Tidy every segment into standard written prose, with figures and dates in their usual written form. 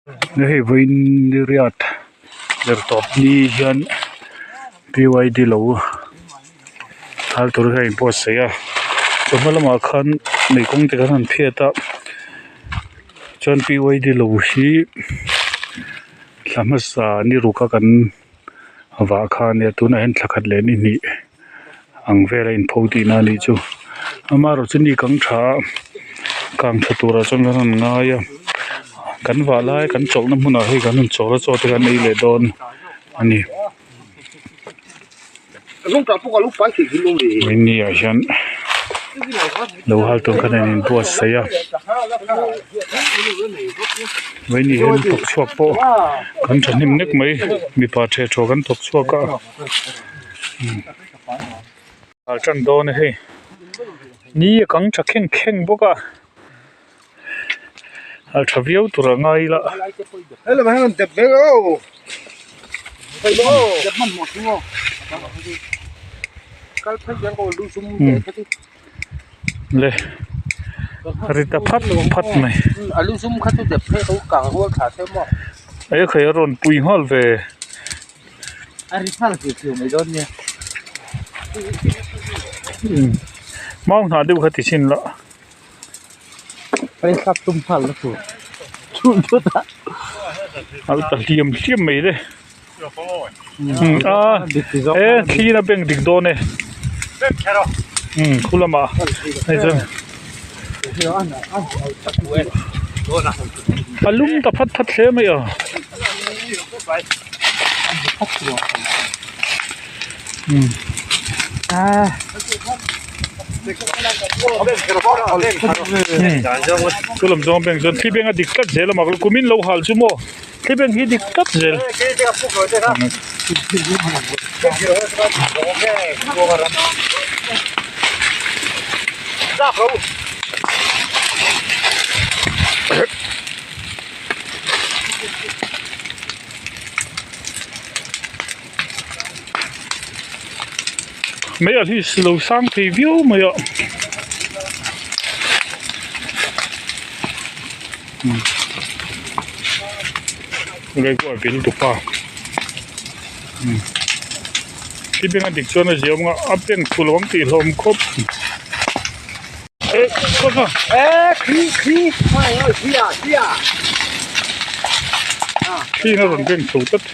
Hei vawiin riat der tawp ni hian p y d lo hal tur hian a inbuatsaih a chawhma lamah khan mei kawng te khan an phiat a chuan p y d lo hi thla hmasa ni ruk a kan vah kha a nia tunah hian thla khat leh ni hnih ang vel a inpho tihna a nih chu amaherawh chu ni kang tha a kang tha turah chuan kan rawn ngai a kan vah lai kan chawlhna hmunah hei kan rawn chawl a chaw te kan ei leh dawn a ni ni ah hian lo hal tur khan an inbuatsaih a vawiin hian thawk chhuak pawh kan thahnem nek mai mipa ṭheh ṭhawh kan thawk chhuak a. A tan dawn a hei ni a kang tha kheng kheng bawk a a tha viau tur a ngai ila. Le ri ta phat phat mai ekhei a rawn pui nghal ve. Mau hnah deuh kha ti chhin la. A ta hliam hliam mai le a e thlir a bank dik dawn e khu lamah hei chuan a lum ta phat phat hle mai a. Chu lam zawng bank chuan thli beng a dik tlat zel a mak lo kumin lo hal chu maw thli beng hi dik tlat zel. Mei ah hi lo sang thei viau mai a helai pawh a vil dup a khi beng a dik chuan a ziah awm a a beng thu lo ang tih hlawm khawp. Thli in a rawn beng chho tlat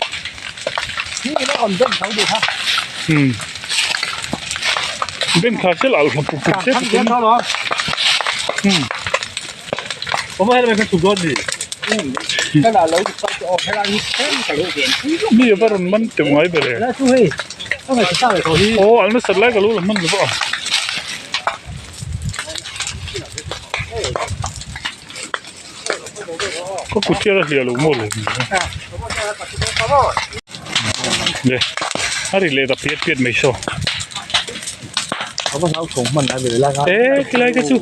umm beng thla se lah alh puk puk se umm mi a va rawn man teuh ngai ber e aw alh nasat lai ka lo la hman lo va. Ka kut hian a hliah lo maw le le a ri leh ta piat piat mai saw e tilai te chu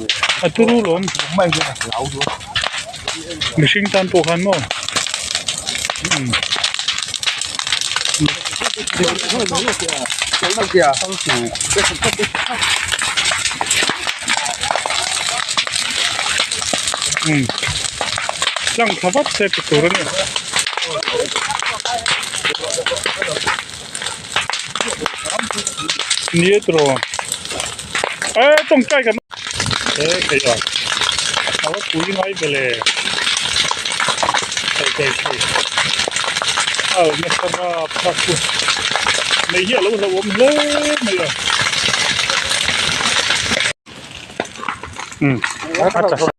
a turu lawm mihring tan pawh khan maw umm. Umm tlang thla vat se ti tur a ni. Ni e tiraw e tawngtai kan e thei a a va pui ngai ve le thei thei thei a nasa rap rap chu mei hi a lo hlauhawm hle mai a.